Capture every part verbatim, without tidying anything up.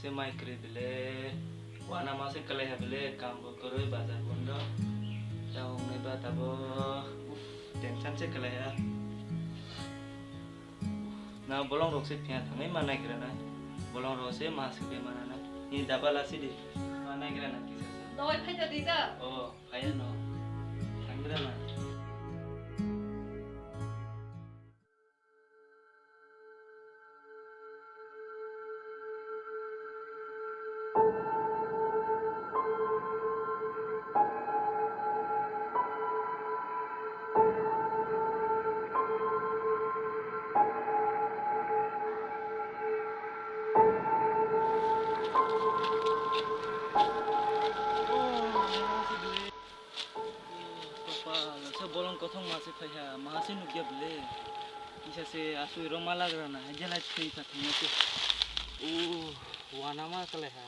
Mai kwrwi bele, wana ma se kwlai ha bele, kam bo kwrwi, bazar bondo. Ta wngnai ba tabo, uff, tension se kwlai ha. Na bolong rok se phiya thangwi ma naigra na. Bolong rok se ma se be ma na. Ni daba la sidi. Ma naigra na kisa sa. Dawai phai ta di ta. O, phai no. Thangra na. Kopal, se bolong kothok ma se phaiha, maha se nukya bele. Kisa se asui roma lagra na, jelai thwi kha thangma se. O, wana ma kwlai ha.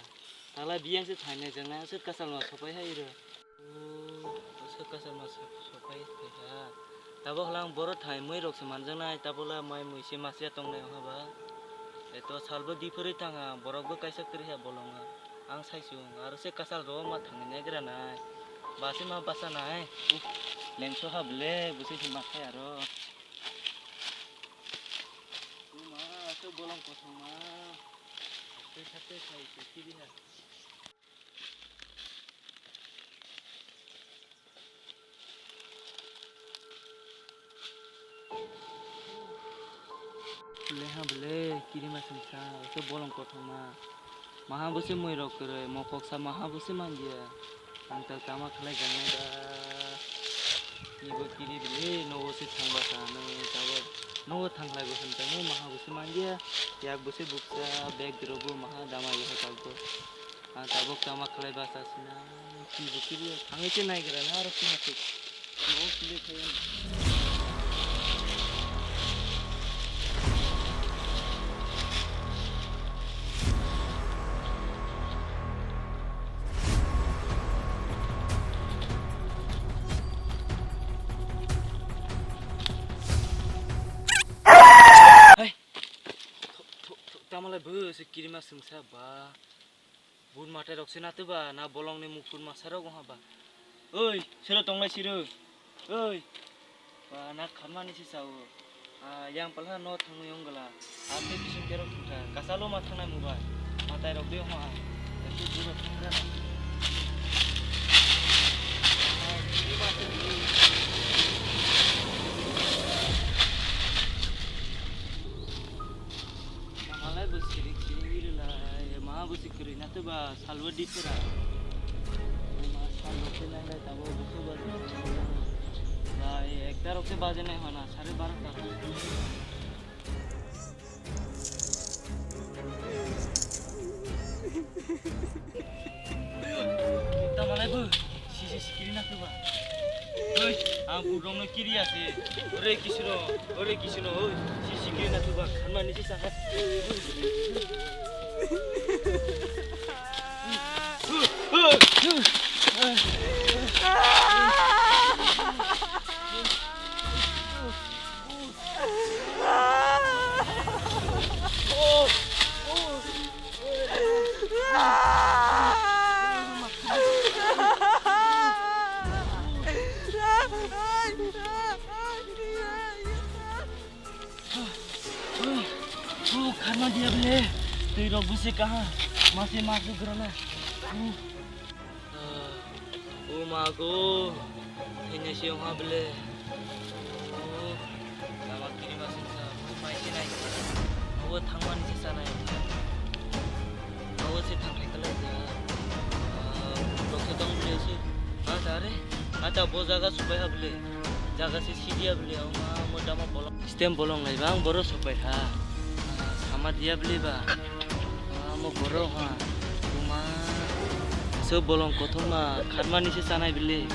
Tala biyang se thainai jang na, se kasal ma sopai ha iro. O, se kasal ma so-, sopai phaiha. Tabo hwlang boro thai moi rok se manjak nai, tabo la mai mui se ma se tong nai ha ba. Eto sal bo di phuri thang ha, borok bo kaisa kwrwi ha bolong ha. Ang sai sung, aro se kasal ro ma thangwi nai gra nai. Ba se ma basa nai. Uf, lengso ha bele, bo se hima khai aro. Uma, se bolong kothoma. Te sa te sai se kiri ha. Leha bele kirima sengsa, se bolong kothoma. Maha bo se moi rok kwrwi, mokoksa maha bo se manliya. Ang ta tama khlai jangnai da. Ni bo kiri bele, nogo se thangba sa, no tabo. Nogo thangkhlai bo hwn tamo, maha bo se manliya. Yak bo se buksa, bag rok bo maha dama ya ha tabo. Ang tabuk tama khlai basa sina, kibu kibu thangwi se naigra na aro kiha se. Nogo kile khe. Hai. Thok, thok, thok, tamo lai bo se kirima sengsa ba. Bun matai rok se na tuba, na bolong ni mukut masa rok wngha ba. Oi, sero tonglai siro. Oi. Ba, na khamani se sao. Ah, yang palha no thangwi ongla. Ate bising kerok thangkha. Kasalo ma thangnai mobile. Matai rok de wngha. Etu buro thangra. Ah, kiri ma se. Mahalai bo sirik sirik iri lai, maha bo si kwrwi na tuba salwa di pura. Ma salwa khe nai lai tabo bo khe ba. Lai ekta rok khe baje nai hona, sare baro ta. Tamalai bo, sisi sikiri na tuba. Oi, ang burong no kiri ase. Ore kisiro, ore kisiro, oi, sisi kiri na tuba. Khanma ni sisa. Oh, karma dia bele. Twi rok bwswi kaha. Masi mas grana. Oh, oh mago. Thenya si ha bele. Oh, lama kiri mas sa. Mai si nai. Abo thangmani si sanai. Abo se thang thai kalai ja. Ah, rokhe tong bole se. Ah, tare. Ah, ta bo jaga supai ha bole. Jaga se sidia bole. Ama mo dama bolong. Stem bolong lai bang boro supai ha. Ah, sama dia bole ba. Ah, mo boro ha. Tuma. So bolong kothoma kharmani se sanai bole.